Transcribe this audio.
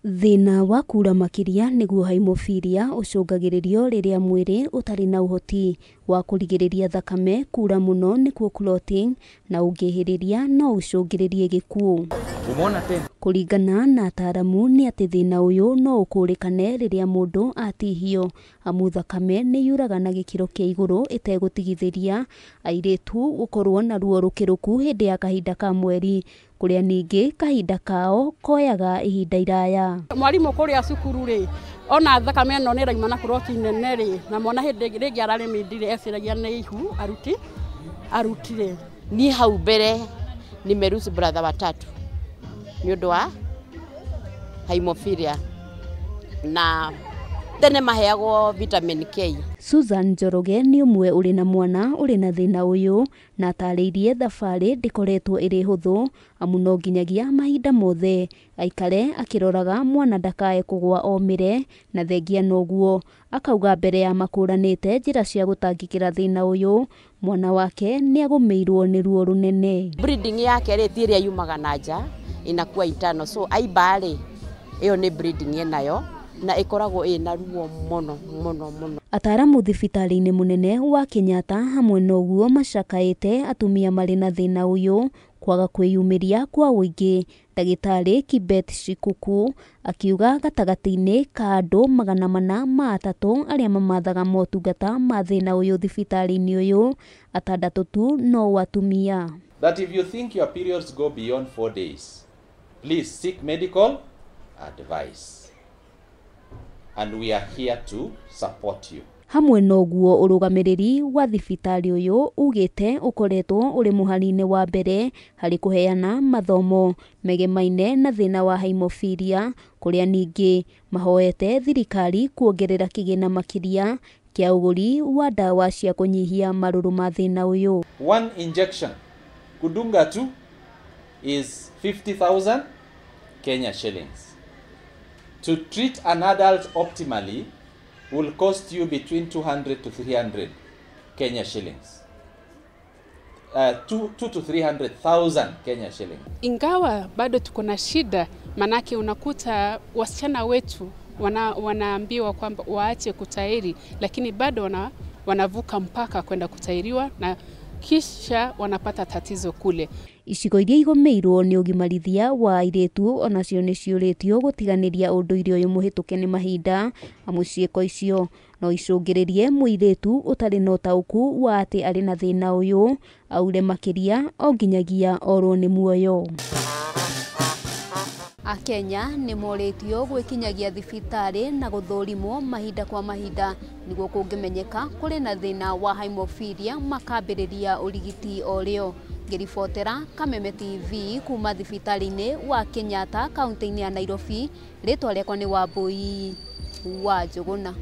Thĩna wa kura makĩria nĩguo haemophilia ũcũngagĩrĩrio rĩrĩa mwĩrĩ ũtarĩ na ũhoti wa kũrigĩrĩria thakame kura mũno nĩkuo clotting, na ũngĩhĩrĩria no ũcũngĩrĩrie gĩkuũ. Kũringana na ataramu nĩ atĩ thĩna ũyũ no ũkũrĩkane rĩrĩa mũndũ atihio, amu thakame nĩ yuraga na gĩkĩro kĩa igũrũ ĩtegũtigithĩria, airĩtu gũkorwo na ruo rũkĩrũku hĩndĩ ya kahinda ka mweri, kũrĩa ningĩ kahinda kao koyaga ihinda iraya. Mwarimu kũrĩa cukuru rĩ, ona thakame ĩno nĩ ĩrauma na clot nene rĩ, na mwana hĩndĩ rĩngĩ ararĩmindire eciragia nĩ ihu arutire. Niĩ hau mbere nimerusi brother watatu nĩ ũndũ wa haemophilia, na tene maheagwo vitamin K. Susan Njoroge nĩ ũmwe ũrĩ na mwana ũrĩ na thĩna ũyũ, na atarĩirie thabarĩ ndĩkoretwo ĩrĩ hũthũ, amu no nginyagia mahinda mothe aikare akĩroraga mwana ndakae kũgũa omĩre, na thengia noguo akauga mbere ya makũranĩte njĩra cia gũtangĩkĩra thĩna ũyũ, mwana wake nĩ agũmĩirwo nĩ ruo rũnene. Bleeding yake rĩ ti ĩrĩa yumaga na nja, inakuwa internal, so aiba rĩ ĩyo nĩ bleeding ĩnayo na ĩkoragwo ĩna ruo mũno mũno mũno. Ataramu thibitarĩ-inĩ mũnene wa Kenyatta hamwe noguo macakaĩte atumia marĩ na thĩna ũyũ kwaga kwĩyumĩria kwa ũingĩ. Ndagĩtarĩ Kibet Shikuku akiuga gatagatĩ-inĩ ka andũ 403 arĩa mamathaga motungata ma thĩna ũyũ thibitarĩ-inĩ ũyũ, atandatũ tu no atumia. That if you think your periods go beyond 4 days, please seek medical advice. And we are here to support you. Hamwe noguo ũrũgamĩrĩri wa thibitarĩ ũyũ ugĩte ũkoretwo ũrĩ mũhari-inĩ wa mbere harĩ kũheana mathomo megemaine na thĩna wa haemophilia, kũrĩa ningĩ mahoete thirikari kuongerera kĩgĩna makĩria kĩa ũgũri wa ndawa cia kũnyihia marũrũ ma thĩna ũyũ. One injection kudunga tu is 50,000 Kenya shillings. To treat an adult optimally will cost you between 200 to 300 Kenya shillings. 2 to 300,000 Kenya shillings. Ingawa bado tuko na shida, manake unakuta wasichana wetu wanaambiwa kwamba waache kutairi, lakini bado wanavuka mpaka kwenda kutairiwa na kisha wanapata tatizo kule. Icigo iria igũmĩirwo nĩ ũgimarithia wa airĩtu onacio nĩ ciũrĩtio gũtiganĩria ũndũire ũyũ mũhĩtũke nĩ mahinda, amu ciĩko icio no icũngĩrĩrie mũirĩtu ũtarĩ na ũtaũku wa atĩ arĩ na thĩna ũyũ aure makĩria o nginyagia orwo nĩ muoyo. Akenya nĩ morĩtio gwĩkinyagia thibitarĩ na gũthũrimwo mahinda kwa mahinda nĩguo kũngĩmenyeka kũrĩ na thĩna wa haemophilia makambĩrĩria ũrigiti o rĩo. Ngĩribotera Kameme TV kuma thibitarĩ-inĩ wa Kenyatta kaunti-inĩ ya Nairobi, rĩtwa rĩakwa nĩ Wambui wa Njũgũna.